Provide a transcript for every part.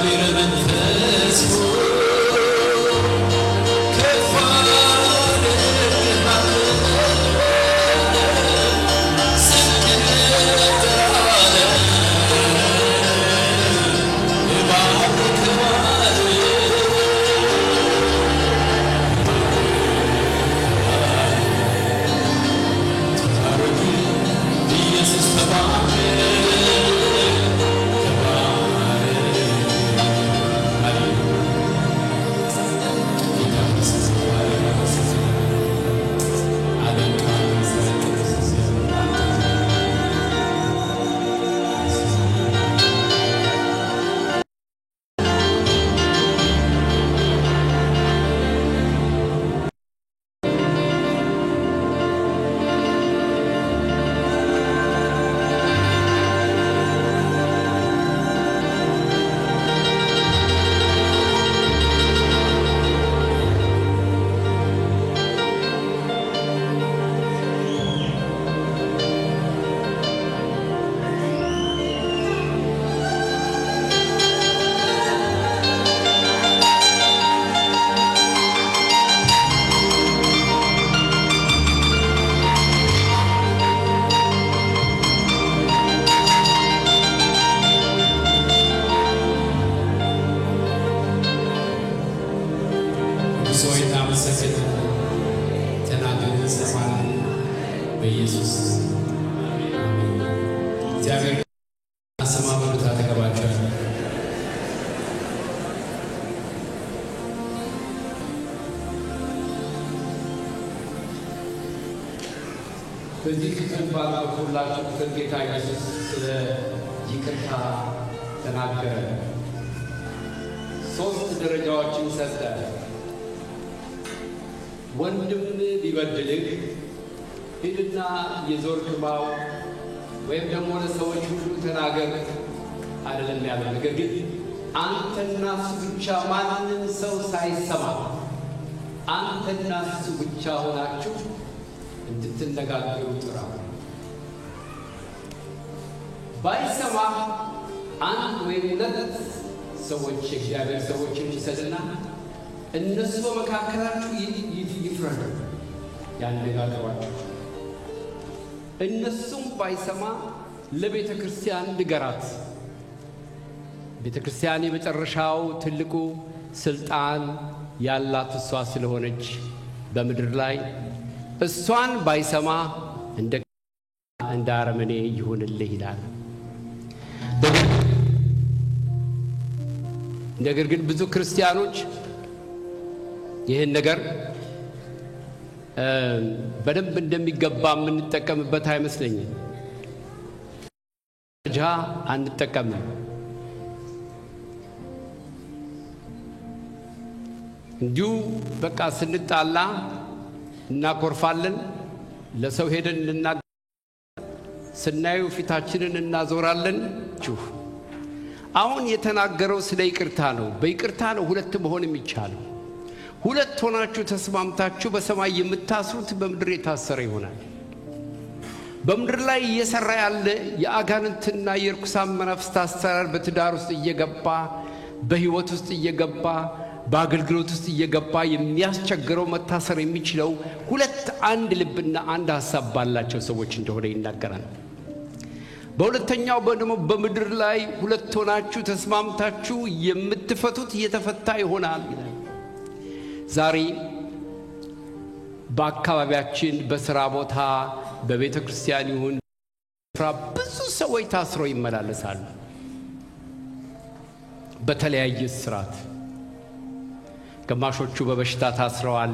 የእግዚአብሔር መንፈስ ከፍ አደርግሃለሁ፣ ዝቅ ትላለህ፣ እባርክሃለሁ። ተባረክ ኢየሱስ፣ ተባረክ፣ ተባረክ። ሃሌሉያ። ጌታ ኢየሱስ ተባረክ። አለቃ ንጉሥ ሆይ እናመሰግናለን። ተናገር፣ እንሰማለን። በኢየሱስ ስም አሜን። እግዚአብሔር አሰማ በሉት አጠገባቸው ያለ። በዚህ ክፍል ባነበብኩላችሁ ክፍል ጌታ ኢየሱስ ስለ ይቅርታ ተናገረ። ሶስት ደረጃዎችን ሰጠ። ወንድም ቢበድልህ ሂድና የዞር ግባው ወይም ደግሞ ለሰዎች ሁሉ ተናገር አይደለም ያለው። ነገር ግን አንተና እሱ ብቻ፣ ማንም ሰው ሳይሰማ አንተና እሱ ብቻ ሆናችሁ እንድትነጋገሩ ጥራው። ባይሰማ አንድ ወይም ሁለት ሰዎች፣ የእግዚአብሔር ሰዎችን ውሰድና እነሱ በመካከላችሁ ይፍረዱ፣ ያነጋግሯቸው። እነሱም ባይሰማ ለቤተ ክርስቲያን ንገራት። ቤተ ክርስቲያን የመጨረሻው ትልቁ ስልጣን ያላት እሷ ስለሆነች በምድር ላይ እሷን ባይሰማ እንደ አረመኔ ይሁንልህ ይላል። ነገር ግን ብዙ ክርስቲያኖች ይህን ነገር በደንብ እንደሚገባ የምንጠቀምበት አይመስለኝም። ደረጃ አንጠቀምም። እንዲሁ በቃ ስንጣላ እናኮርፋለን። ለሰው ሄደን እንና ስናዩ ፊታችንን እናዞራለን። አሁን የተናገረው ስለ ይቅርታ ነው። በይቅርታ ነው ሁለት መሆን የሚቻለው። ሁለት ሆናችሁ ተስማምታችሁ በሰማይ የምታስሩት በምድር የታሰረ ይሆናል። በምድር ላይ እየሰራ ያለ የአጋንንትና የርኩሳን መናፍስት አሰራር በትዳር ውስጥ እየገባ፣ በሕይወት ውስጥ እየገባ፣ በአገልግሎት ውስጥ እየገባ የሚያስቸግረው መታሰር የሚችለው ሁለት አንድ ልብና አንድ ሀሳብ ባላቸው ሰዎች እንደሆነ ይናገራል። በሁለተኛው ደግሞ በምድር ላይ ሁለት ሆናችሁ ተስማምታችሁ የምትፈቱት እየተፈታ ይሆናል ይላል። ዛሬ በአካባቢያችን፣ በስራ ቦታ፣ በቤተ ክርስቲያን ይሁን ስራ ብዙ ሰዎች ታስረው ይመላለሳሉ። በተለያየ ስርዓት ግማሾቹ በበሽታ ታስረዋል፣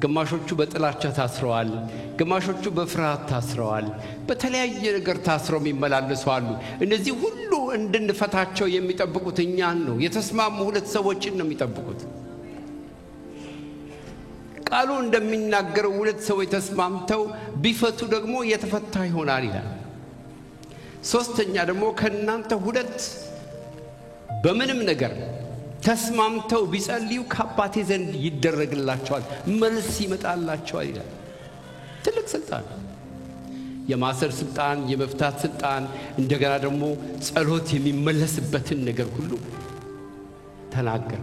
ግማሾቹ በጥላቻ ታስረዋል፣ ግማሾቹ በፍርሃት ታስረዋል። በተለያየ ነገር ታስረው የሚመላለሱ አሉ። እነዚህ ሁሉ እንድንፈታቸው የሚጠብቁት እኛን ነው። የተስማሙ ሁለት ሰዎችን ነው የሚጠብቁት። ቃሉ እንደሚናገረው ሁለት ሰዎች ተስማምተው ቢፈቱ ደግሞ የተፈታ ይሆናል ይላል። ሶስተኛ ደግሞ ከእናንተ ሁለት በምንም ነገር ተስማምተው ቢጸልዩ ከአባቴ ዘንድ ይደረግላቸዋል፣ መልስ ይመጣላቸዋል ይላል። ትልቅ ስልጣን፣ የማሰር ስልጣን፣ የመፍታት ስልጣን፣ እንደገና ደግሞ ጸሎት የሚመለስበትን ነገር ሁሉ ተናገረ።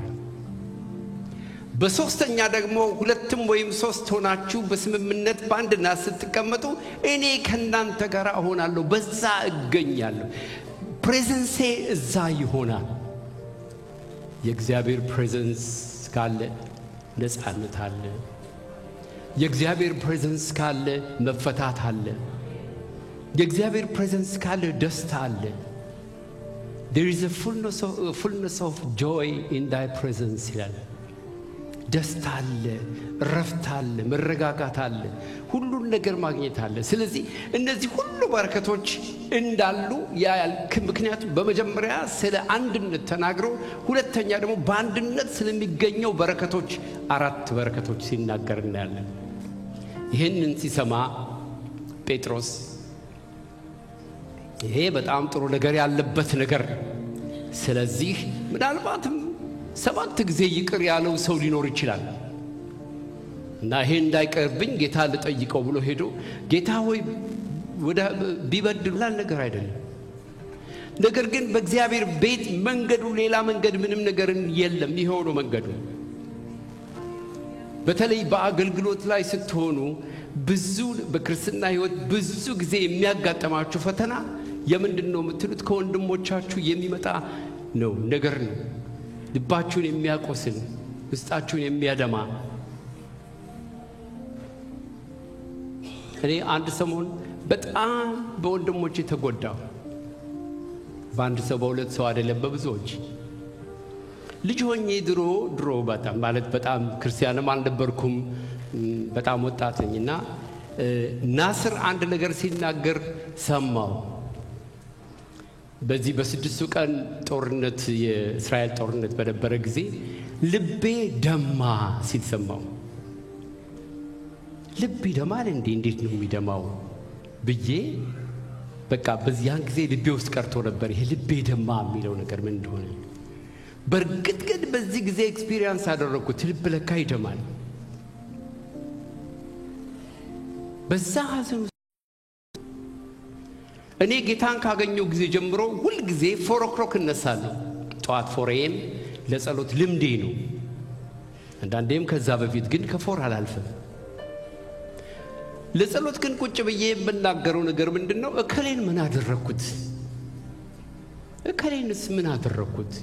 በሶስተኛ ደግሞ ሁለትም ወይም ሶስት ሆናችሁ በስምምነት በአንድነት ስትቀመጡ እኔ ከእናንተ ጋር እሆናለሁ፣ በዛ እገኛለሁ፣ presence ኤ እዛ ይሆናል። የእግዚአብሔር presence ካለ ነፃነት አለ። የእግዚአብሔር presence ካለ መፈታት አለ። የእግዚአብሔር presence ካለ ደስታ አለ። There is a fullness of joy in thy presence ይላል። ደስታ አለ፣ እረፍት አለ፣ መረጋጋት አለ፣ ሁሉን ነገር ማግኘት አለ። ስለዚህ እነዚህ ሁሉ በረከቶች እንዳሉ ያያል። ምክንያቱም በመጀመሪያ ስለ አንድነት ተናግሮ፣ ሁለተኛ ደግሞ በአንድነት ስለሚገኘው በረከቶች አራት በረከቶች ሲናገር እናያለን። ይህንን ሲሰማ ጴጥሮስ ይሄ በጣም ጥሩ ነገር ያለበት ነገር፣ ስለዚህ ምናልባትም 7 ጊዜ ይቅር ያለው ሰው ሊኖር ይችላል እና ይሄ እንዳይቀርብኝ ጌታ ልጠይቀው ብሎ ሄዶ ጌታ ሆይ ቢበድሉ ነገር አይደለም፣ ነገር ግን በእግዚአብሔር ቤት መንገዱ ሌላ መንገድ ምንም ነገር የለም፣ ይሄው ነው መንገዱ። በተለይ በአገልግሎት ላይ ስትሆኑ ብዙ በክርስትና ሕይወት ብዙ ጊዜ የሚያጋጥማችሁ ፈተና የምንድን ነው የምትሉት? ከወንድሞቻችሁ የሚመጣ ነው ነገር ነው። ልባችሁን የሚያቆስል ውስጣችሁን የሚያደማ። እኔ አንድ ሰሞን በጣም በወንድሞቼ ተጎዳሁ። በአንድ ሰው በሁለት ሰው አይደለም፣ በብዙዎች። ልጅ ሆኜ ድሮ ድሮ በጣም ማለት በጣም ክርስቲያንም አልነበርኩም፣ በጣም ወጣት ነኝና ናስር አንድ ነገር ሲናገር ሰማው። በዚህ በ6 ቀን ጦርነት የእስራኤል ጦርነት በነበረ ጊዜ ልቤ ደማ ሲል ሰማው። ልቤ ደማል እንዴ? እንዴት ነው የሚደማው ብዬ በቃ በዚያን ጊዜ ልቤ ውስጥ ቀርቶ ነበር ይሄ ልቤ ደማ የሚለው ነገር ምን እንደሆነ። በእርግጥ ግን በዚህ ጊዜ experience አደረኩት። ልብ ለካ ይደማል። በዛ ሐዘን እኔ ጌታን ካገኘው ጊዜ ጀምሮ ሁል ጊዜ 4 o'clock እነሳለሁ። ጠዋት 4 AM ለጸሎት ልምዴ ነው። አንዳንዴም ከዛ በፊት ግን ከ4 አላልፍም። ለጸሎት ግን ቁጭ ብዬ የምናገረው ነገር ምንድነው? እከሌን ምን አደረኩት? እከሌንስ ምን አደረኩት?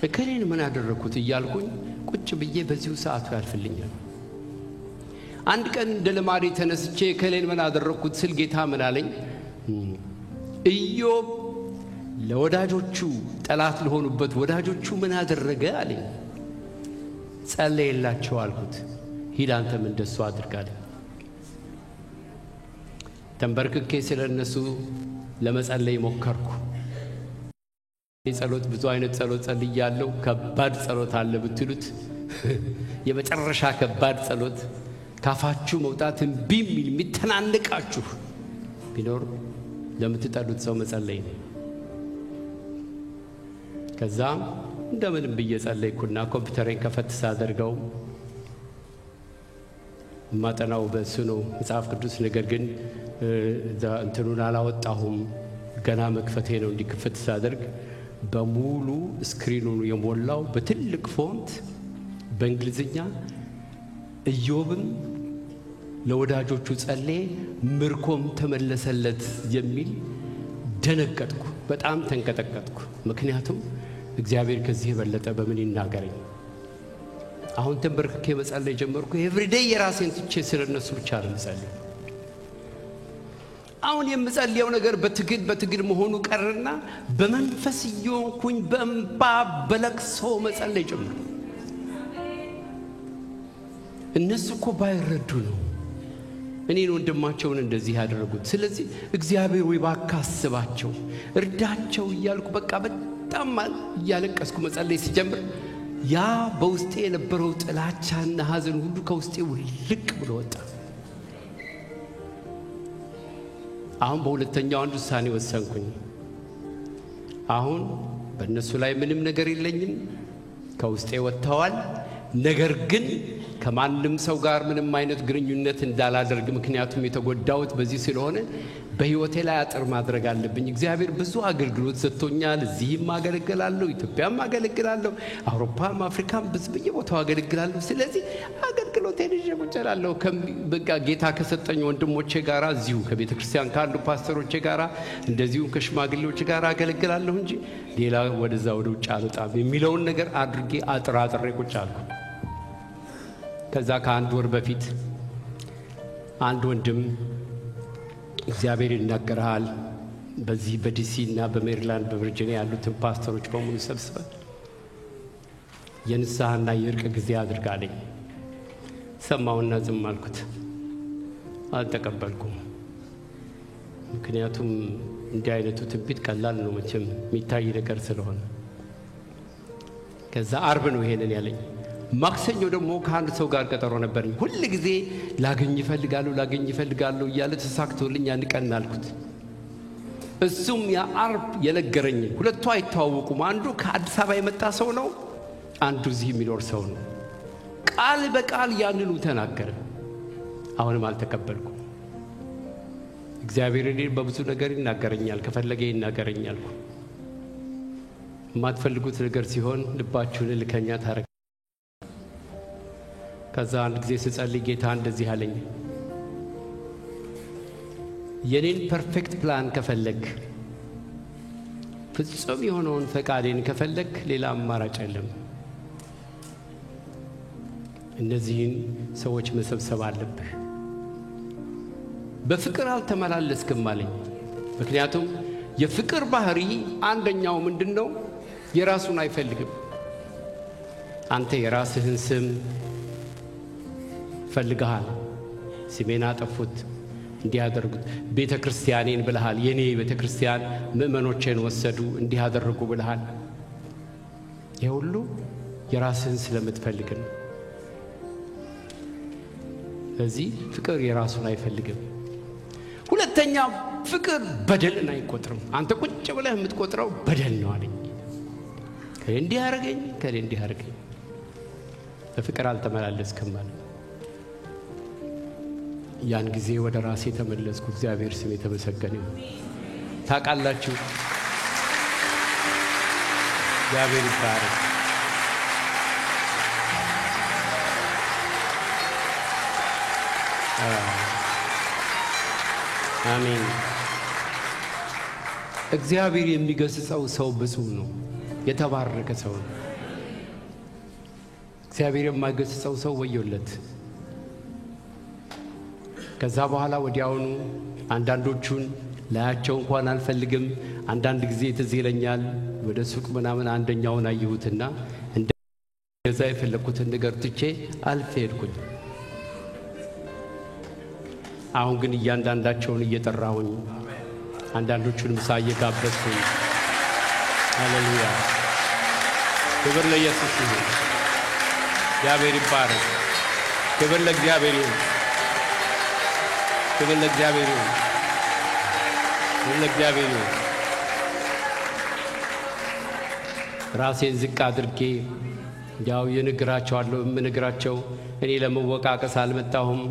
እከሌን ምን አደረኩት እያልኩኝ ቁጭ ብዬ በዚሁ ሰዓቱ ያልፍልኛል። አንድ ቀን እንደ ልማዴ ተነስቼ እከሌን ምን አደረኩት ስል ጌታ ምን አለኝ? ኢዮብ ለወዳጆቹ ጠላት ለሆኑበት ወዳጆቹ ምን አደረገ አለኝ። ጸለየላቸው አልኩት። ሂድ አንተም እንደሱ አድርግ አለኝ። ተንበርክኬ ስለነሱ ለመጸለይ ሞከርኩ። የጸሎት ብዙ አይነት ጸሎት ጸልያለሁ። ከባድ ጸሎት አለ ብትሉት የመጨረሻ ከባድ ጸሎት ካፋችሁ መውጣት እምቢ የሚል የሚተናነቃችሁ ቢኖር ለምትጠሉት ሰው መጸለይ ነው። ከዛ እንደምንም ብዬ ጸለይኩና ኮምፒውተሬን ከፈት ሳደርገው ማጠናው በእሱ ነው መጽሐፍ ቅዱስ። ነገር ግን እንትኑን አላወጣሁም፣ ገና መክፈቴ ነው። እንዲከፈት ሳደርግ በሙሉ screen ኡን የሞላው በትልቅ font በእንግሊዝኛ ኢዮብም ለወዳጆቹ ጸለየ ምርኮም ተመለሰለት የሚል ደነገጥኩ። በጣም ተንቀጠቀጥኩ። ምክንያቱም እግዚአብሔር ከዚህ የበለጠ በምን ይናገረኝ? አሁን ተንበርክኬ መጸለይ ጀመርኩ። everyday የራሴን ትቼ ስለነሱ ብቻ ነው የምጸልየው። አሁን የምጸልየው ነገር በትግል በትግል መሆኑ ቀርና በመንፈስ እየሆንኩኝ በእንባ በለቅሶ መጸለይ ጀመርኩ። እነሱ እኮ ባይረዱ ነው እኔን ወንድማቸውን እንደዚህ ያደረጉት። ስለዚህ እግዚአብሔር ወይ እባክህ አስባቸው፣ እርዳቸው እያልኩ በቃ በጣም እያለቀስኩ መጸለይ ሲጀምር ያ በውስጤ የነበረው ጥላቻና ሐዘን ሁሉ ከውስጤ ውልቅ ብሎ ወጣ። አሁን በሁለተኛው አንድ ውሳኔ ወሰንኩኝ። አሁን በእነሱ ላይ ምንም ነገር የለኝም፣ ከውስጤ ወጥተዋል። ነገር ግን ከማንም ሰው ጋር ምንም አይነት ግንኙነት እንዳላደርግ፣ ምክንያቱም የተጎዳሁት በዚህ ስለሆነ በሕይወቴ ላይ አጥር ማድረግ አለብኝ። እግዚአብሔር ብዙ አገልግሎት ሰጥቶኛል። እዚህም አገለግላለሁ፣ ኢትዮጵያም አገለግላለሁ፣ አውሮፓም አፍሪካም ብዙ በየቦታው አገለግላለሁ። ስለዚህ አገልግሎቴን ይዤ ቁጭ እላለሁ። በቃ ጌታ ከሰጠኝ ወንድሞቼ ጋር፣ እዚሁ ከቤተ ክርስቲያን ካሉ ፓስተሮቼ ጋር፣ እንደዚሁም ከሽማግሌዎች ጋር አገለግላለሁ እንጂ ሌላ ወደዛ ወደ ውጭ አልወጣም የሚለውን ነገር አድርጌ አጥር አጥሬ ቁጭ አልኩ። ከዛ ከአንድ ወር በፊት አንድ ወንድም እግዚአብሔር ይናገርሃል፣ በዚህ በዲሲ እና በሜሪላንድ በቨርጂኒያ ያሉትን ፓስተሮች በሙሉ ሰብስበህ የንስሐና የእርቅ ጊዜ አድርግ አለኝ። ሰማሁና ዝም አልኩት፣ አልተቀበልኩም። ምክንያቱም እንዲህ አይነቱ ትንቢት ቀላል ነው መቼም የሚታይ ነገር ስለሆነ። ከዛ አርብ ነው ይሄንን ያለኝ። ማክሰኞ ደግሞ ከአንድ ሰው ጋር ቀጠሮ ነበረኝ። ሁል ጊዜ ላገኝ እፈልጋለሁ፣ ላገኝ እፈልጋለሁ እያለ ተሳክቶልኝ ያን ቀን አልኩት። እሱም ያ አርብ የነገረኝ፣ ሁለቱ አይተዋወቁም። አንዱ ከአዲስ አበባ የመጣ ሰው ነው፣ አንዱ እዚህ የሚኖር ሰው ነው። ቃል በቃል ያንኑ ተናገረ። አሁንም አልተቀበልኩም። እግዚአብሔር እኔን በብዙ ነገር ይናገረኛል፣ ከፈለገ ይናገረኛል። የማትፈልጉት ነገር ሲሆን ልባችሁን እልከኛ ታረግ። ከዛ አንድ ጊዜ ስጸልይ ጌታ እንደዚህ አለኝ፣ የኔን perfect plan ከፈለግ፣ ፍጹም የሆነውን ፈቃዴን ከፈለግ ሌላ አማራጭ የለም። እነዚህን ሰዎች መሰብሰብ አለብህ። በፍቅር አልተመላለስክም አለኝ። ምክንያቱም የፍቅር ባህሪ አንደኛው ምንድን ነው? የራሱን አይፈልግም። አንተ የራስህን ስም ፈልገሃል። ስሜን አጠፉት፣ እንዲህ አደረጉት፣ ቤተ ክርስቲያኔን ብለሃል። የኔ ቤተ ክርስቲያን ምእመኖቼን ወሰዱ፣ እንዲህ አደረጉ ብለሃል። ይህ ሁሉ የራስህን ስለምትፈልግ ነው። ስለዚህ ፍቅር የራሱን አይፈልግም። ሁለተኛ ፍቅር በደልን አይቆጥርም። አንተ ቁጭ ብለህ የምትቆጥረው በደል ነው አለኝ። ከሌ እንዲህ አደረገኝ፣ ከሌ እንዲህ አደረገኝ። በፍቅር አልተመላለስክም ማለት። ያን ጊዜ ወደ ራሴ ተመለስኩ። እግዚአብሔር ስም የተመሰገነ ይሁን። ታውቃላችሁ፣ እግዚአብሔር ይባረክ። አሜን። እግዚአብሔር የሚገስጸው ሰው ብፁዕ ነው፣ የተባረከ ሰው ነው። እግዚአብሔር የማይገስጸው ሰው ወዮለት። ከዛ በኋላ ወዲያውኑ አንዳንዶቹን ላያቸው እንኳን አልፈልግም። አንዳንድ ጊዜ ትዝ ይለኛል፣ ወደ ሱቅ ምናምን አንደኛውን አየሁትና እንደዛ የፈለግኩትን ነገር ትቼ አልፌ ሄድኩኝ። አሁን ግን እያንዳንዳቸውን እየጠራሁኝ፣ አንዳንዶቹን ምሳ እየጋበዝኩኝ። ሃሌሉያ! ክብር ለኢየሱስ ይሁን። እግዚአብሔር ይባረክ። ክብር ለእግዚአብሔር ይሁን። ክብር ለእግዚአብሔር ይሁን። ክብር ለእግዚአብሔር ይሁን። ራሴን ዝቅ አድርጌ ያው የንግራቸዋለሁ። የምነግራቸው እኔ ለመወቃቀስ አልመጣሁም።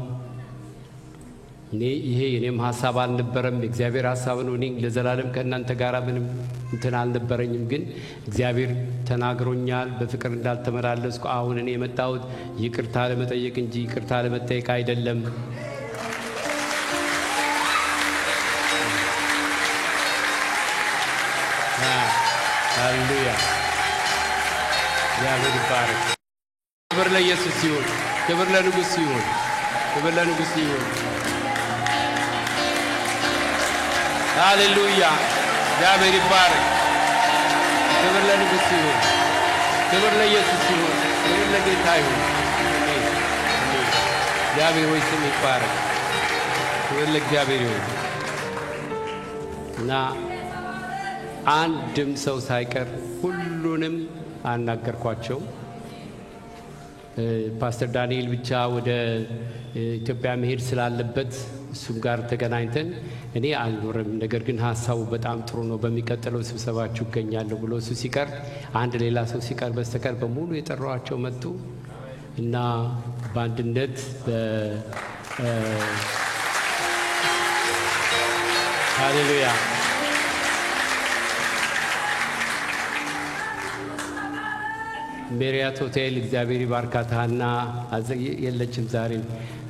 እኔ ይሄ የኔም ሀሳብ አልነበረም፣ የእግዚአብሔር ሀሳብ ነው። እኔ ለዘላለም ከእናንተ ጋር ምንም እንትን አልነበረኝም፣ ግን እግዚአብሔር ተናግሮኛል በፍቅር እንዳልተመላለስኩ። አሁን እኔ የመጣሁት ይቅርታ ለመጠየቅ እንጂ ይቅርታ ለመጠየቅ አይደለም። ሃሌሉያ! እግዚአብሔር ይባረክ። ክብር ለኢየሱስ ይሁን። ክብር ለንጉሥ ይሁን። ክብር ለንጉሥ ይሁን። ሃሌሉያ! እግዚአብሔር ይባረክ። ክብር ለንጉሥ ይሁን። ክብር ለኢየሱስ ይሁን። ክብር ለጌታ ይሁን። አሜን። አሜን። እግዚአብሔር ሆይ ስም ይባረክ። ክብር ለእግዚአብሔር ይሁን እና አንድም ሰው ሳይቀር ሁሉንም አናገርኳቸው። ፓስተር ዳንኤል ብቻ ወደ ኢትዮጵያ መሄድ ስላለበት እሱም ጋር ተገናኝተን እኔ አልኖርም፣ ነገር ግን ሀሳቡ በጣም ጥሩ ነው፣ በሚቀጥለው ስብሰባችሁ እገኛለሁ ብሎ እሱ ሲቀር፣ አንድ ሌላ ሰው ሲቀር በስተቀር በሙሉ የጠራኋቸው መጡ። እና በአንድነት ሃሌሉያ ሜሪያት ሆቴል እግዚአብሔር ይባርካት። ሀና የለችም ዛሬ፣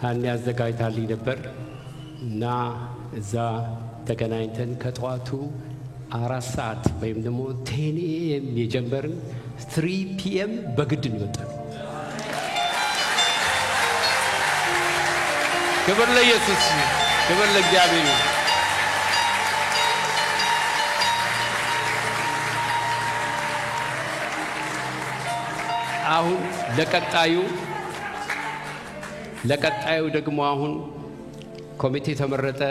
ሀና ያዘጋጅታልኝ ነበር እና እዛ ተገናኝተን ከጠዋቱ 4 ሰዓት ወይም ደግሞ 10 AM የጀመርን 3 PM በግድ እንወጣል። ክብር ለኢየሱስ፣ ክብር ለእግዚአብሔር። አሁን ለቀጣዩ ደግሞ አሁን ኮሚቴ ተመረጠ።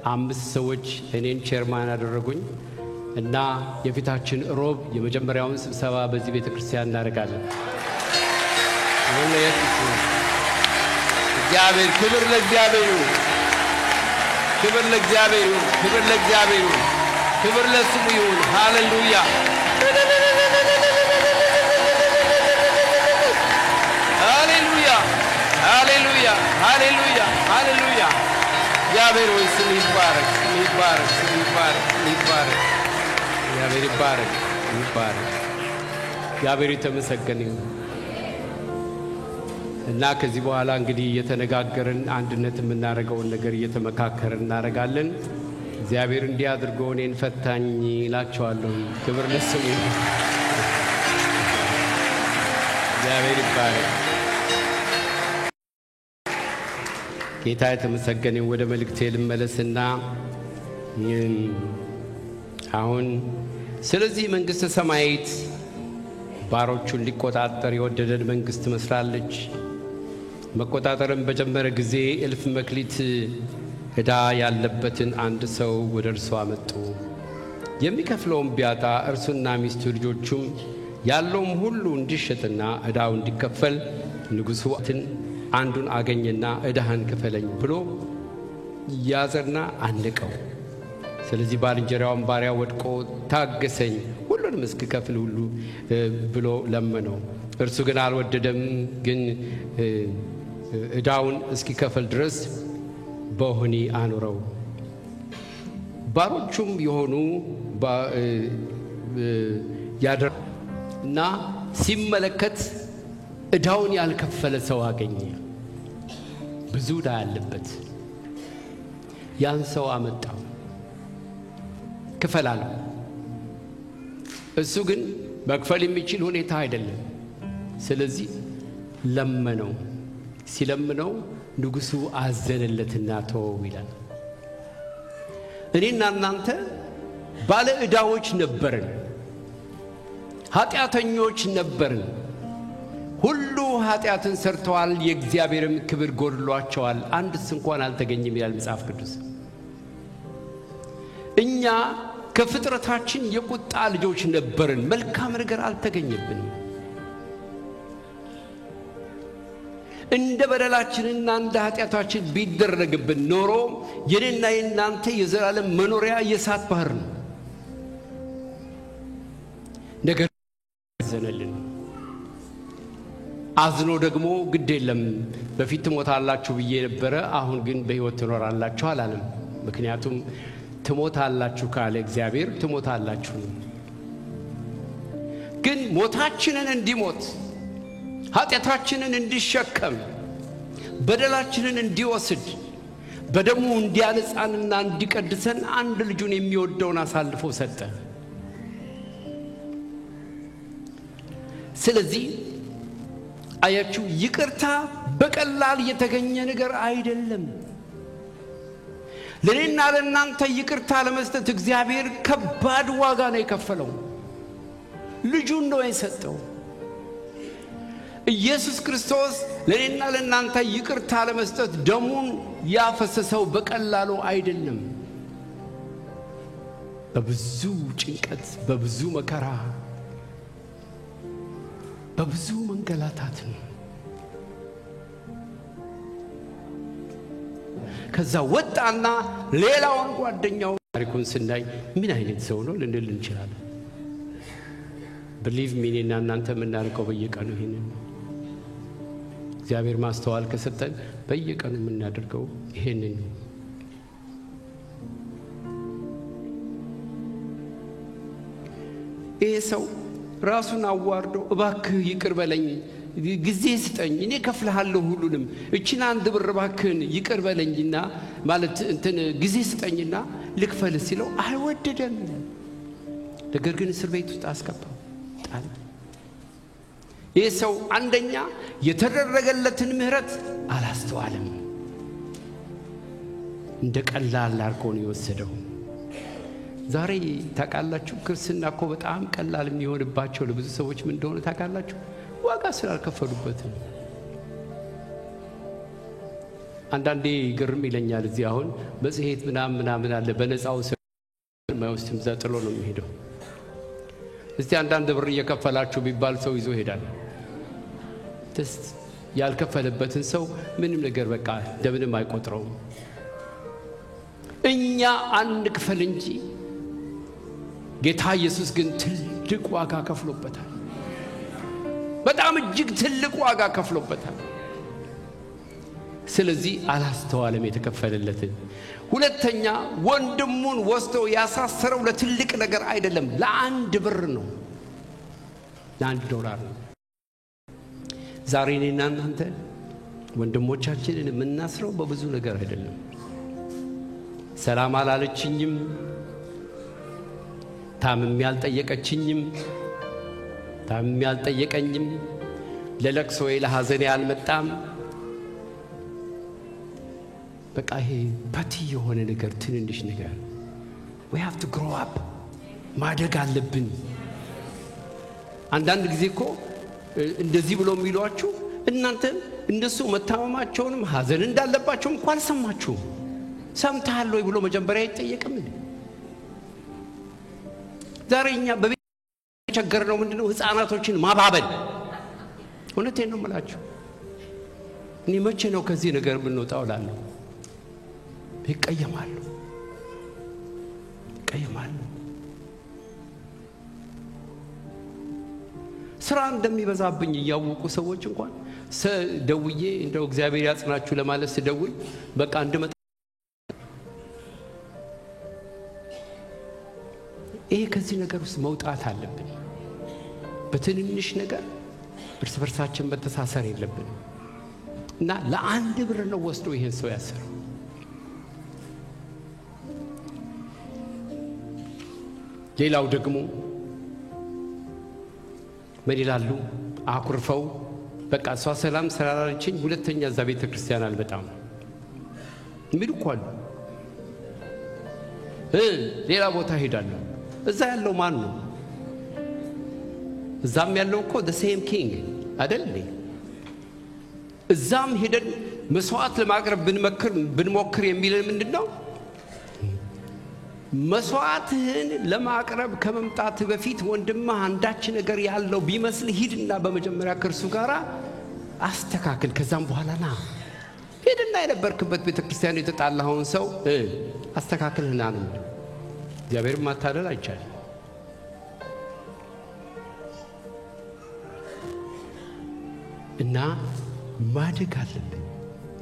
አምስት ሰዎች እኔን chairman አደረጉኝ እና የፊታችን ሮብ የመጀመሪያውን ስብሰባ በዚህ ቤተ ክርስቲያን እናደርጋለን። እግዚአብሔር ክብር ለእግዚአብሔር ይሁን። ክብር ለእግዚአብሔር ይሁን። ክብር ለእግዚአብሔር ይሁን። ክብር ለስሙ ይሁን። ሃሌሉያ፣ ሃሌሉያ፣ ሃሌሉያ፣ ሃሌሉያ፣ ሃሌሉያ። እግዚአብሔር ሆይ ስምህ ይባረክ፣ ስምህ ይባረክ፣ ስምህ ይባረክ፣ ስምህ ይባረክ። እግዚአብሔር ይባረክ፣ ይባረክ። እግዚአብሔር የተመሰገነ ይሁን። እና ከዚህ በኋላ እንግዲህ እየተነጋገርን አንድነት የምናደርገውን ነገር እየተመካከርን እናደርጋለን። እግዚአብሔር እንዲህ አድርጎ እኔን ፈታኝ እላቸዋለሁ። ክብር ለስሙ ይሁን። እግዚአብሔር ይባረክ። ጌታ የተመሰገነ። ወደ መልእክቴ ልመለስና አሁን ስለዚህ መንግሥተ ሰማያት ባሮቹን ሊቆጣጠር የወደደን መንግሥት ትመስላለች። መቆጣጠርን በጀመረ ጊዜ 1000 መክሊት ዕዳ ያለበትን አንድ ሰው ወደ እርሱ አመጡ። የሚከፍለውም ቢያጣ እርሱና ሚስቱ ልጆቹም ያለውም ሁሉ እንዲሸጥና ዕዳው እንዲከፈል ንጉሡ አንዱን አገኘና ዕዳህን ክፈለኝ ብሎ ያዘና አነቀው። ስለዚህ ባልንጀራውን ባሪያ ወድቆ ታገሰኝ፣ ሁሉንም እስክከፍል ሁሉ ብሎ ለመነው። እርሱ ግን አልወደደም፣ ግን ዕዳውን እስኪከፍል ድረስ በወህኒ አኖረው። ባሮቹም የሆኑ ያደር እና ሲመለከት ዕዳውን ያልከፈለ ሰው አገኘ። ብዙ ዕዳ ያለበት ያን ሰው አመጣው፣ ክፈል አለው። እሱ ግን መክፈል የሚችል ሁኔታ አይደለም። ስለዚህ ለመነው። ሲለምነው ንጉሡ አዘነለትና ተወው ይላል። እኔና እናንተ ባለ ዕዳዎች ነበርን፣ ኃጢአተኞች ነበርን። ሁሉ ኃጢአትን ሰርተዋል፣ የእግዚአብሔርም ክብር ጎድሏቸዋል፣ አንድስ እንኳን አልተገኘም ይላል መጽሐፍ ቅዱስ። እኛ ከፍጥረታችን የቁጣ ልጆች ነበርን፣ መልካም ነገር አልተገኘብንም። እንደ በደላችንና እንደ ኃጢአታችን ቢደረግብን ኖሮ የኔና የእናንተ የዘላለም መኖሪያ የእሳት ባህር ነው። ነገር አዘነልን። አዝኖ ደግሞ ግድ የለም በፊት ትሞታላችሁ ብዬ ነበረ፣ አሁን ግን በሕይወት ትኖራላችሁ አላለም። ምክንያቱም ትሞታላችሁ ካለ እግዚአብሔር ትሞታላችሁ ነው። ግን ሞታችንን እንዲሞት፣ ኃጢአታችንን እንዲሸከም፣ በደላችንን እንዲወስድ፣ በደሙ እንዲያነጻንና እንዲቀድሰን አንድ ልጁን የሚወደውን አሳልፎ ሰጠ። ስለዚህ አያችሁ፣ ይቅርታ በቀላል የተገኘ ነገር አይደለም። ለእኔና ለእናንተ ይቅርታ ለመስጠት እግዚአብሔር ከባድ ዋጋ ነው የከፈለው። ልጁን ነው የሰጠው። ኢየሱስ ክርስቶስ ለእኔና ለእናንተ ይቅርታ ለመስጠት ደሙን ያፈሰሰው በቀላሉ አይደለም። በብዙ ጭንቀት፣ በብዙ መከራ፣ በብዙ መንገላታት ነው። ከዛ ወጣና ሌላውን ጓደኛው ታሪኩን ስናይ ምን አይነት ሰው ነው ልንል እንችላለን። Believe me፣ እኔና እናንተ የምናደርገው በየቀኑ ይሄንን ነው። እግዚአብሔር ማስተዋል ከሰጠን በየቀኑ የምናደርገው ይሄንን ነው። ይሄ ሰው ራሱን አዋርዶ እባክህ ይቅር በለኝ፣ ጊዜ ስጠኝ፣ እኔ እከፍልሃለሁ ሁሉንም፣ እችን አንድ ብር እባክህን ይቅር በለኝና ማለት እንትን ጊዜ ስጠኝና ልክፈልህ ሲለው አልወደደም ይላል። ነገር ግን እስር ቤት ውስጥ አስገባው፣ ጣለ። ይህ ሰው አንደኛ የተደረገለትን ምሕረት አላስተዋልም። እንደ ቀላል አድርጎ ነው የወሰደው። ዛሬ ታውቃላችሁ፣ ክርስትና እኮ በጣም ቀላል የሚሆንባቸው ለብዙ ሰዎች ምን እንደሆነ ታውቃላችሁ? ዋጋ ስላልከፈሉበት ነው። አንዳንዴ ግርም ይለኛል። እዚህ አሁን መጽሔት ምናምን ምናምን አለ፣ በነፃው የማይወስድም እዛ ጥሎ ነው የሚሄደው። እስቲ አንዳንድ ብር እየከፈላችሁ ቢባል ሰው ይዞ ይሄዳል። ያልከፈለበትን ሰው ምንም ነገር በቃ እንደምንም አይቆጥረውም። እኛ አንክፈል እንጂ ጌታ ኢየሱስ ግን ትልቅ ዋጋ ከፍሎበታል። በጣም እጅግ ትልቅ ዋጋ ከፍሎበታል። ስለዚህ አላስተዋለም የተከፈለለትን። ሁለተኛ ወንድሙን ወስዶ ያሳሰረው ለትልቅ ነገር አይደለም፣ ለአንድ ብር ነው፣ ለአንድ ዶላር ነው። ዛሬ እኔና እናንተ ወንድሞቻችንን የምናስረው በብዙ ነገር አይደለም። ሰላም አላለችኝም፣ ታምሜ አልጠየቀችኝም፣ ታምሜ አልጠየቀኝም፣ ለለቅሶዬ ለሐዘኔ አልመጣም። በቃ ይሄ petty የሆነ ነገር፣ ትንንሽ ነገር። We have to grow up፣ ማደግ አለብን። አንዳንድ ጊዜ እኮ እንደዚህ ብሎ የሚሏችሁ እናንተ እነሱ መታመማቸውንም ሐዘን እንዳለባቸው እንኳን አልሰማችሁም። ሰምተሃል ወይ ብሎ መጀመሪያ አይጠየቅም እንዴ? ዛሬ እኛ በቤት የቸገርነው ምንድነው? ሕፃናቶችን ማባበል። እውነቴን ነው የምላችሁ። እኔ መቼ ነው ከዚህ ነገር የምንወጣው እላለሁ። ይቀየማሉ፣ ይቀየማሉ። ስራ እንደሚበዛብኝ እያወቁ ሰዎች እንኳን ደውዬ እንደው እግዚአብሔር ያጽናችሁ ለማለት ስደውል በቃ እንድመጣ። ይሄ ከዚህ ነገር ውስጥ መውጣት አለብን። በትንንሽ ነገር እርስ በርሳችን መተሳሰር የለብንም። እና ለአንድ ብር ነው ወስዶ ይሄን ሰው ያሰረው። ሌላው ደግሞ ምን ይላሉ? አኩርፈው በቃ እሷ ሰላም ስላላለችኝ ሁለተኛ እዛ ቤተ ክርስቲያን አልመጣም የሚሉ እኮ አሉ። ሌላ ቦታ ሄዳለሁ። እዛ ያለው ማን ነው? እዛም ያለው እኮ the same king አይደል እንዴ? እዛም ሄደን መስዋዕት ለማቅረብ ብንሞክር የሚለን ምንድን ነው? መስዋዕትህን ለማቅረብ ከመምጣትህ በፊት ወንድምህ አንዳች ነገር ያለው ቢመስል ሂድና በመጀመሪያ ከእርሱ ጋር አስተካክል፣ ከዛም በኋላ ና። ሂድና የነበርክበት ቤተ ክርስቲያን የተጣላኸውን ሰው አስተካክልህና ነው። እግዚአብሔርን ማታለል አይቻልም። እና ማደግ አለብን፣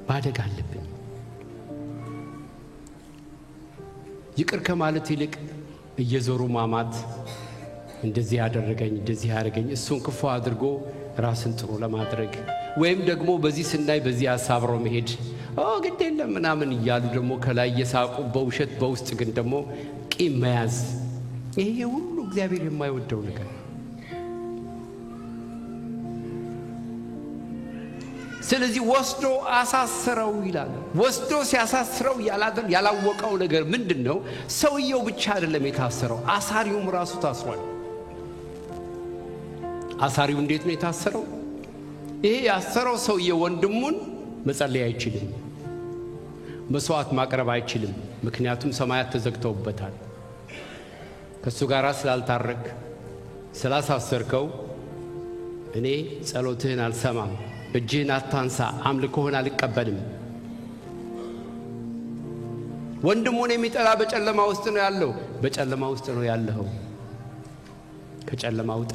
ማደግ አለብን። ይቅር ከማለት ይልቅ እየዞሩ ማማት፣ እንደዚህ ያደረገኝ፣ እንደዚህ ያደረገኝ፣ እሱን ክፉ አድርጎ ራስን ጥሩ ለማድረግ ወይም ደግሞ በዚህ ስናይ በዚህ አሳብሮ መሄድ፣ ግድ የለም ምናምን እያሉ ደግሞ ከላይ እየሳቁ በውሸት በውስጥ ግን ደግሞ ቂም መያዝ፣ ይሄ ሁሉ እግዚአብሔር የማይወደው ነገር። ስለዚህ ወስዶ አሳስረው ይላል። ወስዶ ሲያሳስረው ያላወቀው ነገር ምንድን ነው? ሰውየው ብቻ አይደለም የታሰረው፣ አሳሪውም ራሱ ታስሯል። አሳሪው እንዴት ነው የታሰረው? ይሄ ያሰረው ሰውዬ ወንድሙን መጸለይ አይችልም፣ መስዋዕት ማቅረብ አይችልም። ምክንያቱም ሰማያት ተዘግተውበታል። ከእሱ ጋር ስላልታረክ ስላሳሰርከው እኔ ጸሎትህን አልሰማም፣ እጅህን አታንሳ፣ አምልኮህን አልቀበልም። ወንድሙን የሚጠላ በጨለማ ውስጥ ነው ያለው። በጨለማ ውስጥ ነው ያለኸው። ከጨለማ ውጣ።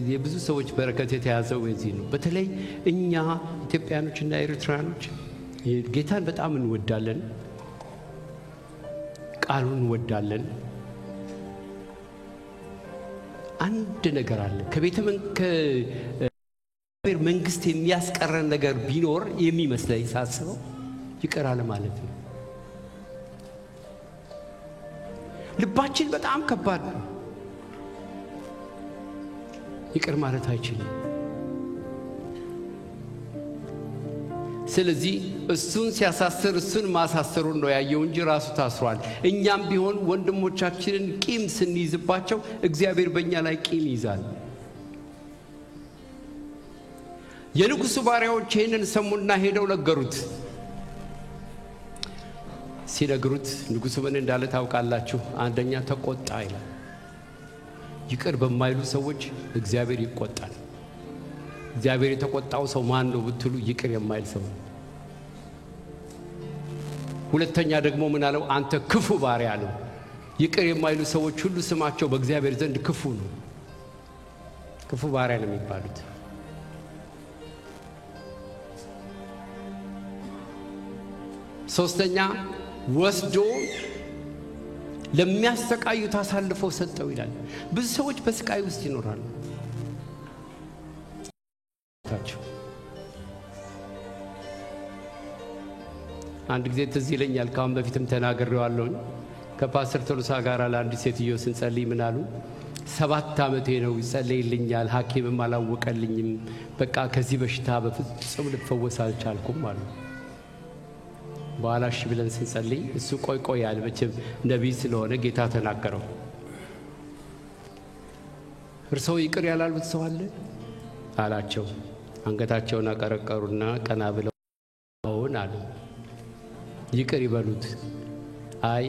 የብዙ ሰዎች በረከት የተያዘው የዚህ ነው። በተለይ እኛ ኢትዮጵያኖችና ኤርትራኖች ጌታን በጣም እንወዳለን፣ ቃሉን እንወዳለን። አንድ ነገር አለ ከቤተ ከእግዚአብሔር መንግስት የሚያስቀረን ነገር ቢኖር የሚመስለኝ ሳስበው ይቅር አለ ማለት ነው። ልባችን በጣም ከባድ ነው። ይቅር ማለት አይችልም። ስለዚህ እሱን ሲያሳስር እሱን ማሳሰሩን ነው ያየው እንጂ ራሱ ታስሯል። እኛም ቢሆን ወንድሞቻችንን ቂም ስንይዝባቸው እግዚአብሔር በእኛ ላይ ቂም ይይዛል። የንጉሡ ባሪያዎች ይህንን ሰሙና ሄደው ነገሩት። ሲነግሩት ንጉሡ ምን እንዳለ ታውቃላችሁ? አንደኛ ተቆጣ ይላል። ይቅር በማይሉ ሰዎች እግዚአብሔር ይቆጣል። እግዚአብሔር የተቆጣው ሰው ማን ነው ብትሉ ይቅር የማይል ሰው ነው። ሁለተኛ ደግሞ ምን አለው? አንተ ክፉ ባሪያ ነው። ይቅር የማይሉ ሰዎች ሁሉ ስማቸው በእግዚአብሔር ዘንድ ክፉ ነው። ክፉ ባሪያ ነው የሚባሉት። ሶስተኛ ወስዶ ለሚያሰቃዩት አሳልፎ ሰጠው ይላል። ብዙ ሰዎች በስቃይ ውስጥ ይኖራሉ። አንድ ጊዜ ትዝ ይለኛል፣ ከአሁን በፊትም ተናግሬዋለሁኝ። ከፓስተር ቶሎሳ ጋር ለአንዲት ሴትዮ ስንጸልይ ምን አሉ? 7 ዓመቴ ነው ይጸለይልኛል፣ ሐኪምም አላወቀልኝም፣ በቃ ከዚህ በሽታ በፍጹም ልፈወስ አልቻልኩም አሉ። በኋላ እሺ ብለን ስንጸልይ እሱ ቆይ ቆይ አለ። መቼም ነቢይ ስለሆነ ጌታ ተናገረው። እርስዎ ይቅር ያላሉት ሰው አለ አላቸው። አንገታቸውን አቀረቀሩና ቀና ብለው አዎን አሉ። ይቅር ይበሉት። አይ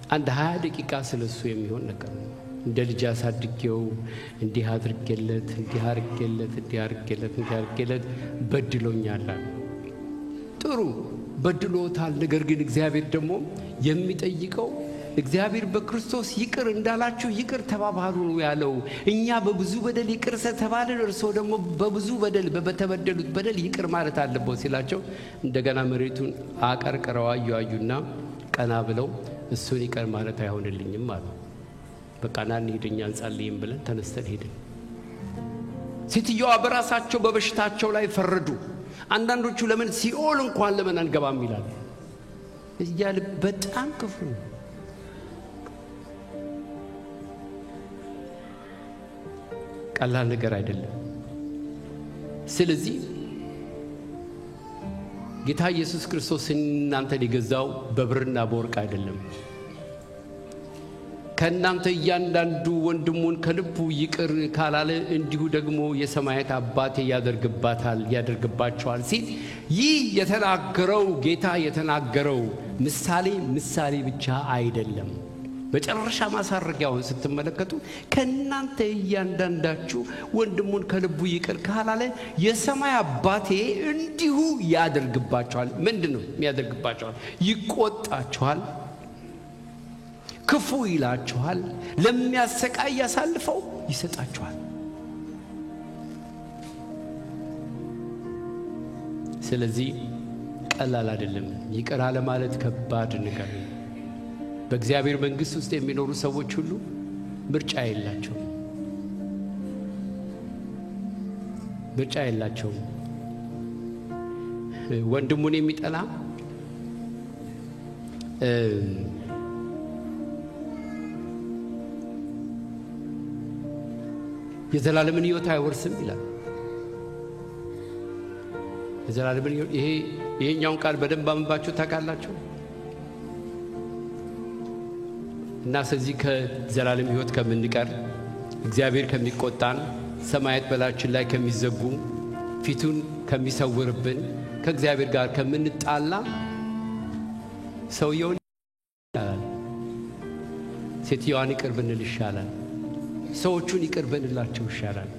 አንድ 20 ደቂቃ ስለሱ የሚሆን ነገር ነው። እንደ ልጅ አሳድጌው እንዲህ አድርጌለት እንዲህ አድርጌለት እንዲህ አድርጌለት እንዲህ አድርጌለት በድሎኛል አሉ። ጥሩ በድሎታል። ነገር ግን እግዚአብሔር ደግሞ የሚጠይቀው እግዚአብሔር በክርስቶስ ይቅር እንዳላችሁ ይቅር ተባባሉ ነው ያለው። እኛ በብዙ በደል ይቅር ስለተባልን እርስዎ ደግሞ በብዙ በደል በተበደሉት በደል ይቅር ማለት አለበት ሲላቸው እንደገና መሬቱን አቀርቅረው አዩ አዩና ቀና ብለው እሱን ይቅር ማለት አይሆንልኝም አሉ። በቃ ና እንሂድ እኛ እንጸልይም ብለን ተነስተን ሄድን። ሴትዮዋ በራሳቸው በበሽታቸው ላይ ፈረዱ። አንዳንዶቹ ለምን ሲኦል እንኳን ለምን አንገባም ይላሉ። እያለ በጣም ክፉ ነው። ቀላል ነገር አይደለም። ስለዚህ ጌታ ኢየሱስ ክርስቶስ እናንተን የገዛው በብርና በወርቅ አይደለም። ከእናንተ እያንዳንዱ ወንድሙን ከልቡ ይቅር ካላለ እንዲሁ ደግሞ የሰማያት አባቴ ያደርግባታል ያደርግባቸዋል ሲል ይህ የተናገረው ጌታ የተናገረው ምሳሌ ምሳሌ ብቻ አይደለም። መጨረሻ ማሳረጊያውን ስትመለከቱ ከእናንተ እያንዳንዳችሁ ወንድሙን ከልቡ ይቅር ካላለ የሰማይ አባቴ እንዲሁ ያደርግባቸዋል። ምንድነው የሚያደርግባቸዋል? ይቆጣቸዋል፣ ክፉ ይላቸዋል፣ ለሚያሰቃይ ያሳልፈው ይሰጣቸዋል። ስለዚህ ቀላል አይደለም። ይቅር አለ ማለት ከባድ ነገር ነው። በእግዚአብሔር መንግስት ውስጥ የሚኖሩ ሰዎች ሁሉ ምርጫ የላቸውም። ምርጫ የላቸውም። ወንድሙን የሚጠላ የዘላለምን ሕይወት አይወርስም ይላል። የዘላለምን ሕይወት ይሄኛውን ቃል በደንብ አንብባችሁ ታውቃላችሁ። እና ስለዚህ ከዘላለም ሕይወት ከምንቀር እግዚአብሔር ከሚቆጣን ሰማያት በላያችን ላይ ከሚዘጉ ፊቱን ከሚሰውርብን ከእግዚአብሔር ጋር ከምንጣላ ሰውየውን ይሻላል፣ ሴትዮዋን ይቅር ብንል ይሻላል፣ ሰዎቹን ይቅር ብንላቸው ይሻላል።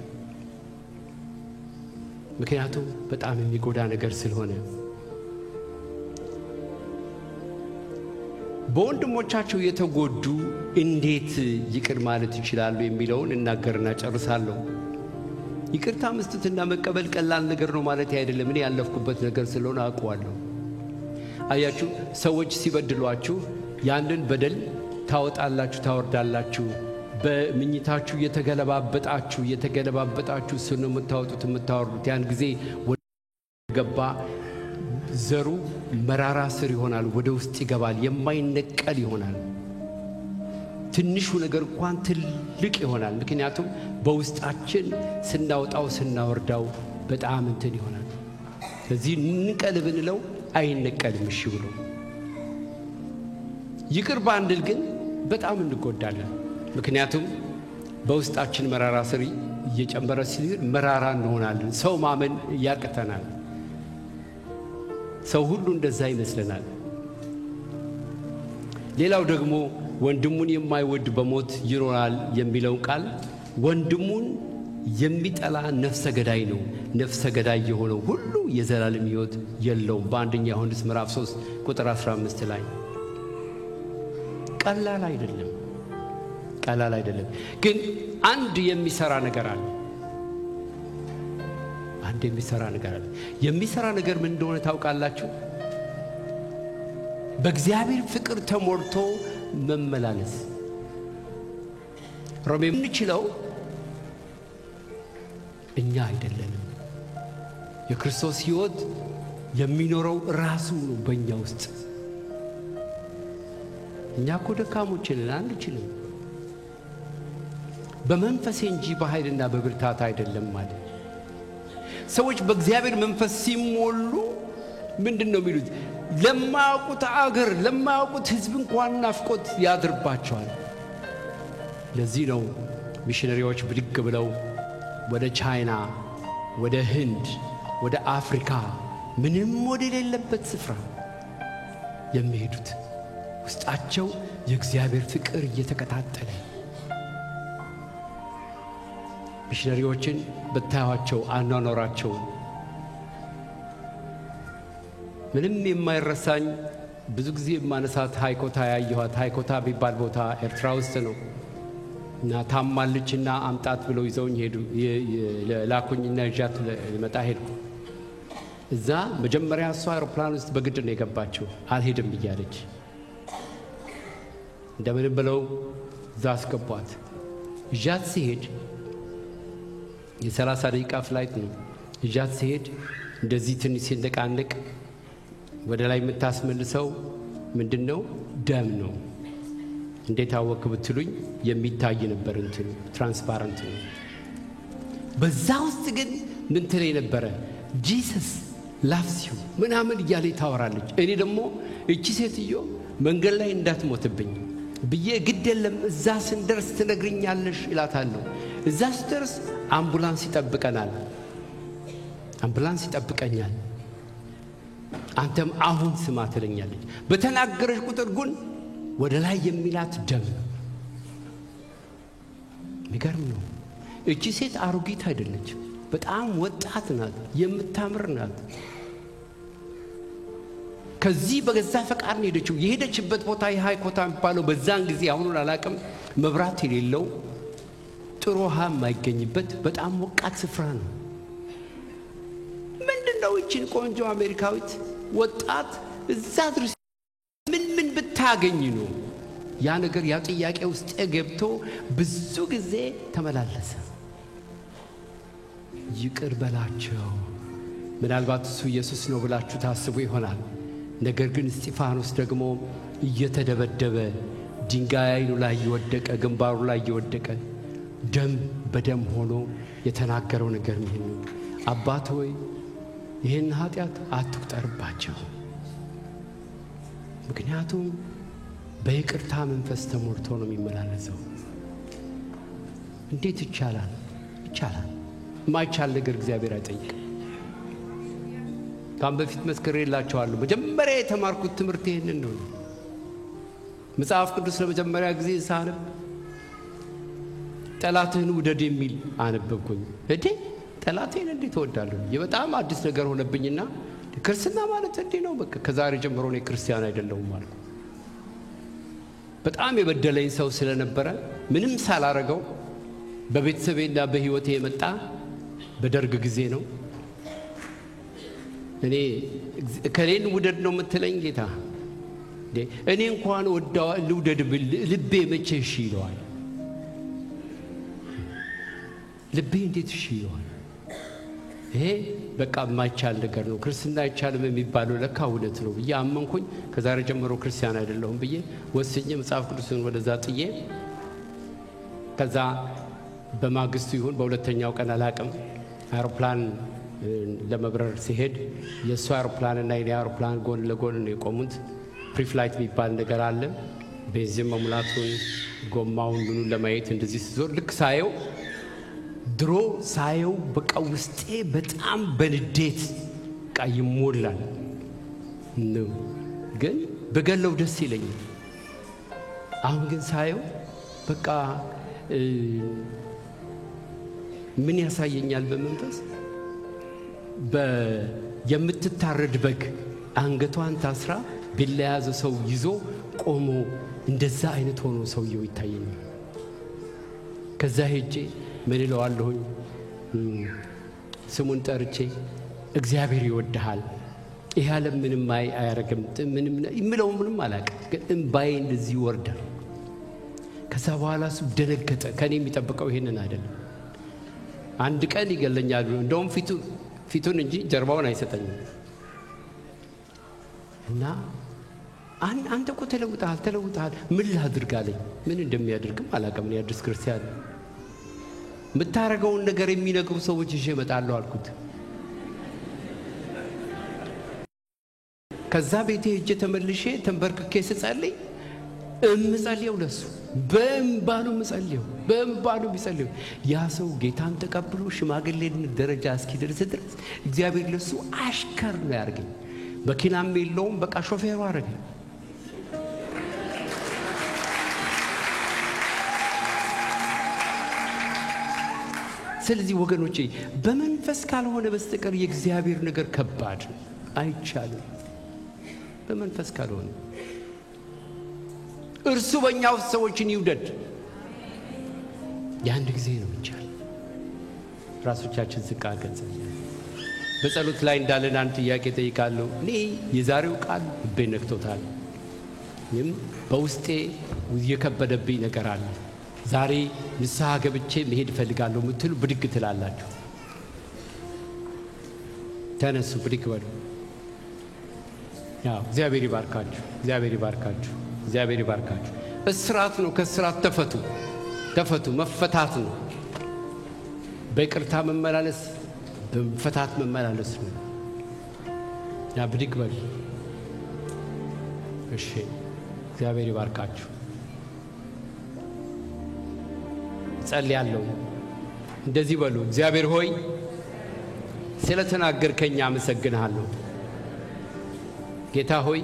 ምክንያቱም በጣም የሚጎዳ ነገር ስለሆነ። በወንድሞቻቸው የተጎዱ እንዴት ይቅር ማለት ይችላሉ የሚለውን እናገርና ጨርሳለሁ። ይቅርታ መስጠትና መቀበል ቀላል ነገር ነው ማለት አይደለም። እኔ ያለፍኩበት ነገር ስለሆነ አውቀዋለሁ። አያችሁ፣ ሰዎች ሲበድሏችሁ ያንን በደል ታወጣላችሁ፣ ታወርዳላችሁ። በምኝታችሁ እየተገለባበጣችሁ እየተገለባበጣችሁ እሱን ነው የምታወጡት የምታወርዱት። ያን ጊዜ ወደ ገባ ዘሩ መራራ ስር ይሆናል፣ ወደ ውስጥ ይገባል፣ የማይነቀል ይሆናል። ትንሹ ነገር እንኳን ትልቅ ይሆናል። ምክንያቱም በውስጣችን ስናወጣው ስናወርዳው በጣም እንትን ይሆናል። ስለዚህ እንቀል ብንለው አይነቀልም እሺ ብሎ። ይቅር ባንል ግን በጣም እንጎዳለን። ምክንያቱም በውስጣችን መራራ ስር እየጨመረ ሲሄድ መራራ እንሆናለን። ሰው ማመን ያቅተናል። ሰው ሁሉ እንደዛ ይመስለናል። ሌላው ደግሞ ወንድሙን የማይወድ በሞት ይኖራል የሚለውን ቃል ወንድሙን የሚጠላ ነፍሰ ገዳይ ነው። ነፍሰ ገዳይ የሆነው ሁሉ የዘላለም ሕይወት የለውም። በአንደኛ ዮሐንስ ምዕራፍ 3 ቁጥር 15 ላይ። ቀላል አይደለም፣ ቀላል አይደለም። ግን አንድ የሚሰራ ነገር አለ። አንድ የሚሰራ ነገር አለ። የሚሰራ ነገር ምን እንደሆነ ታውቃላችሁ? በእግዚአብሔር ፍቅር ተሞልቶ መመላለስ። ሮሜ የምንችለው እኛ አይደለንም። የክርስቶስ ሕይወት የሚኖረው ራሱ ነው በእኛ ውስጥ። እኛ እኮ ደካሞች ነን፣ አንችልም። በመንፈሴ እንጂ በኃይልና በብርታት አይደለም ማለት። ሰዎች በእግዚአብሔር መንፈስ ሲሞሉ ምንድን ነው የሚሉት? ለማያውቁት አገር ለማያውቁት ሕዝብ እንኳን ናፍቆት ያድርባቸዋል። ለዚህ ነው ሚሽነሪዎች ብድግ ብለው ወደ ቻይና፣ ወደ ህንድ፣ ወደ አፍሪካ ምንም ወደ ሌለበት ስፍራ የሚሄዱት፣ ውስጣቸው የእግዚአብሔር ፍቅር እየተቀጣጠለ። ሚሽነሪዎችን ብታዩአቸው አኗኗራቸው ምንም የማይረሳኝ፣ ብዙ ጊዜ የማነሳት ሃይኮታ ያየኋት፣ ሃይኮታ የሚባል ቦታ ኤርትራ ውስጥ ነው። እና ታማለችና አምጣት ብለው ይዘውኝ ሄዱ። ላኩኝና ይዣት ልመጣ ሄድኩ። እዛ መጀመሪያ እሷ አውሮፕላን ውስጥ በግድ ነው የገባችው፣ አልሄድም እያለች። እንደምንም ብለው እዛ አስገቧት። ይዣት ስሄድ የ30 ደቂቃ flight ነው። ይዣት ስሄድ እንደዚህ ትንሽ ሲነቃነቅ ወደ ላይ የምታስመልሰው ምንድን ነው? ደም ነው። እንዴት አወክ ብትሉኝ የሚታይ ነበር፣ እንትኑ transparent ነው። በዛ ውስጥ ግን ምን ትለኝ ነበረ? "Jesus loves you" ምናምን እያለ ታወራለች። እኔ ደግሞ እቺ ሴትዮ መንገድ ላይ እንዳትሞትብኝ ብዬ ግድ የለም እዛ ስንደርስ ትነግርኛለሽ እላታለሁ። እዛ ስደርስ አምቡላንስ ይጠብቀናል፣ አምቡላንስ ይጠብቀኛል። አንተም አሁን ስማ ትለኛለች። በተናገረች ቁጥር ግን ወደ ላይ የሚላት ደም ነው። የሚገርም ነው። እቺ ሴት አሮጊት አይደለችም። በጣም ወጣት ናት፣ የምታምር ናት። ከዚህ በገዛ ፈቃድ ነው የሄደችው። የሄደችበት ቦታ የሃይኮታ የሚባለው በዛን ጊዜ፣ አሁኑን አላውቅም፣ መብራት የሌለው፣ ጥሩ ውሃ የማይገኝበት በጣም ሞቃት ስፍራ ነው። ምንድን ነው ይችን ቆንጆ አሜሪካዊት ወጣት እዛ ድረስ ምን ምን ብታገኝ ነው? ያ ነገር፣ ያ ጥያቄ ውስጥ ገብቶ ብዙ ጊዜ ተመላለሰ። ይቅር በላቸው። ምናልባት እሱ ኢየሱስ ነው ብላችሁ ታስቡ ይሆናል። ነገር ግን እስጢፋኖስ ደግሞ እየተደበደበ፣ ድንጋይ ዓይኑ ላይ እየወደቀ፣ ግንባሩ ላይ እየወደቀ፣ ደም በደም ሆኖ የተናገረው ነገር ይህን ነው። አባት ሆይ፣ ይህን ኃጢአት አትቁጠርባቸው። ምክንያቱም በይቅርታ መንፈስ ተሞልቶ ነው የሚመላለሰው። እንዴት ይቻላል? ይቻላል። የማይቻል ነገር እግዚአብሔር አይጠይቅም። ከአሁን በፊት መስክሬላችኋለሁ። መጀመሪያ የተማርኩት ትምህርት ይህንን ነው። መጽሐፍ ቅዱስ ለመጀመሪያ ጊዜ ሳነብ ጠላትህን ውደድ የሚል አነበብኩኝ። እንዴ፣ ጠላቴን እንዴት እወዳለሁ? በጣም አዲስ ነገር ሆነብኝና ክርስትና ማለት እንዲህ ነው፣ በቃ ከዛሬ ጀምሮ እኔ ክርስቲያን አይደለሁም አልኩ። በጣም የበደለኝ ሰው ስለነበረ ምንም ሳላረገው በቤተሰቤና በሕይወቴ የመጣ በደርግ ጊዜ ነው። እኔ እከሌን ውደድ ነው የምትለኝ ጌታ? እኔ እንኳን ልውደድ ብል ልቤ መቼ እሺ ይለዋል? ልቤ እንዴት እሺ ይለዋል? ይሄ በቃ የማይቻል ነገር ነው። ክርስትና አይቻልም የሚባለው ለካ እውነት ነው ብዬ አመንኩኝ። ከዛሬ ጀምሮ ክርስቲያን አይደለሁም ብዬ ወስኜ መጽሐፍ ቅዱስን ወደዛ ጥዬ፣ ከዛ በማግስቱ ይሁን በሁለተኛው ቀን አላቅም፣ አውሮፕላን ለመብረር ሲሄድ የእሱ አውሮፕላንና የኔ አውሮፕላን ጎን ለጎን ነው የቆሙት። Preflight የሚባል ነገር አለ። ቤንዚን መሙላቱን፣ ጎማውን፣ ምኑን ለማየት እንደዚህ ስዞር ልክ ሳየው፣ ድሮ ሳየው በቃ ውስጤ በጣም በንዴት በቃ ይሞላል። ግን በገለው ደስ ይለኛል። አሁን ግን ሳየው በቃ ምን ያሳየኛል? በመንፈስ የምትታረድ በግ አንገቷን ታስራ ቢላ የያዘ ሰው ይዞ ቆሞ እንደዛ አይነት ሆኖ ሰውየው ይታየኛል። ከዛ ሄጄ ምን እለዋለሁኝ? ስሙን ጠርቼ እግዚአብሔር ይወድሃል፣ ይህ ዓለም ምንም አያረግም፣ ምንም የምለው ምንም አላውቅም፣ ግን እምባዬ እንደዚህ ይወርዳል። ከዛ በኋላ እሱ ደነገጠ። ከኔ የሚጠብቀው ይሄንን አይደለም። አንድ ቀን ይገለኛል ብሎ እንደውም ፊቱን እንጂ ጀርባውን አይሰጠኝም። እና አንተ እኮ ተለውጠሃል፣ ተለውጠሃል፣ ምን ላድርግ አለኝ። ምን እንደሚያደርግም አላውቅም። እኔ አዲስ ክርስቲያን፣ የምታደርገውን ነገር የሚነግሩ ሰዎች ይዤ እመጣለሁ አልኩት። ከዛ ቤቴ ሄጄ ተመልሼ ተንበርክኬ ስጸልይ እምጸልየው ለሱ በእምባ ነው የምጸልየው፣ በእምባ ነው የሚጸልየው። ያ ሰው ጌታን ተቀብሎ ሽማግሌነት ደረጃ እስኪደርስ ድረስ እግዚአብሔር ለሱ አሽከር ነው ያደርገኝ። መኪናም የለውም፣ በቃ ሾፌሩ አደረገኝ። ስለዚህ ወገኖቼ በመንፈስ ካልሆነ በስተቀር የእግዚአብሔር ነገር ከባድ ነው፣ አይቻልም። በመንፈስ ካልሆነ፣ እርሱ በእኛ ውስጥ ሰዎችን ይውደድ። የአንድ ጊዜ ነው ይቻል። ራሶቻችን ዝቅ አድርገን በጸሎት ላይ እንዳለን አንድ ጥያቄ ጠይቃለሁ። እኔ የዛሬው ቃል ልቤን ነክቶታል። ይህም በውስጤ የከበደብኝ ነገር አለ። ዛሬ ንስሐ ገብቼ መሄድ እፈልጋለሁ የምትሉ ብድግ ትላላችሁ። ተነሱ፣ ብድግ በሉ። ያው እግዚአብሔር ይባርካችሁ። እግዚአብሔር ይባርካችሁ። እግዚአብሔር ይባርካችሁ። እስራት ነው። ከእስራት ተፈቱ፣ ተፈቱ። መፈታት ነው። በይቅርታ መመላለስ በመፈታት መመላለስ ነው። ያ ብድግ በሉ። እሺ፣ እግዚአብሔር ይባርካችሁ። ጸልያለሁ። እንደዚህ በሉ። እግዚአብሔር ሆይ፣ ስለተናገርከኝ አመሰግንሃለሁ። ጌታ ሆይ፣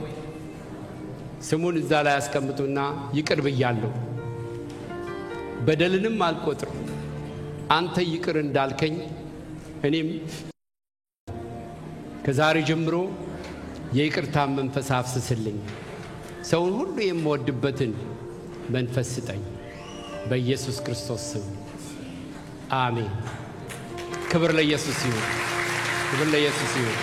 ስሙን እዛ ላይ አስቀምጡና ይቅር ብያለሁ፣ በደልንም አልቆጥርም። አንተ ይቅር እንዳልከኝ እኔም ከዛሬ ጀምሮ የይቅርታን መንፈስ አፍስስልኝ። ሰውን ሁሉ የምወድበትን መንፈስ ስጠኝ። በኢየሱስ ክርስቶስ ስም አሜን። ክብር ለኢየሱስ ይሁን። ክብር ለኢየሱስ ይሁን።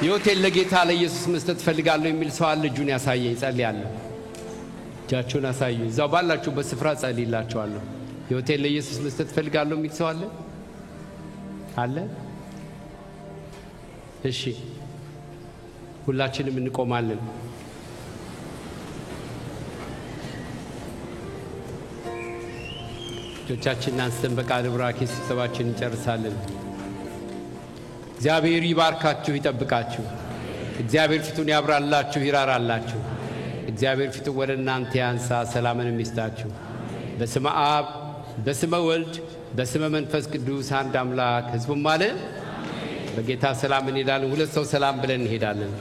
ሕይወቴን ለጌታ ለኢየሱስ መስጠት እፈልጋለሁ የሚል ሰው አለ? እጁን ያሳየኝ፣ ጸልያለሁ። እጃችሁን አሳዩ። እዛው ባላችሁበት ስፍራ ጸልይላችኋለሁ። ሕይወቴን ለኢየሱስ መስጠት እፈልጋለሁ የሚል ሰው አለ? አለ? እሺ፣ ሁላችንም እንቆማለን። እጆቻችንን አንስተን በቃለ ቡራኬ ስብሰባችን እንጨርሳለን። እግዚአብሔር ይባርካችሁ፣ ይጠብቃችሁ። እግዚአብሔር ፊቱን ያብራላችሁ፣ ይራራላችሁ። እግዚአብሔር ፊቱን ወደ እናንተ ያንሳ፣ ሰላምንም ይስጣችሁ። በስመ አብ፣ በስመ ወልድ፣ በስመ መንፈስ ቅዱስ አንድ አምላክ። ህዝቡም አለ በጌታ ሰላም እንሄዳለን። ሁለት ሰው ሰላም ብለን እንሄዳለን።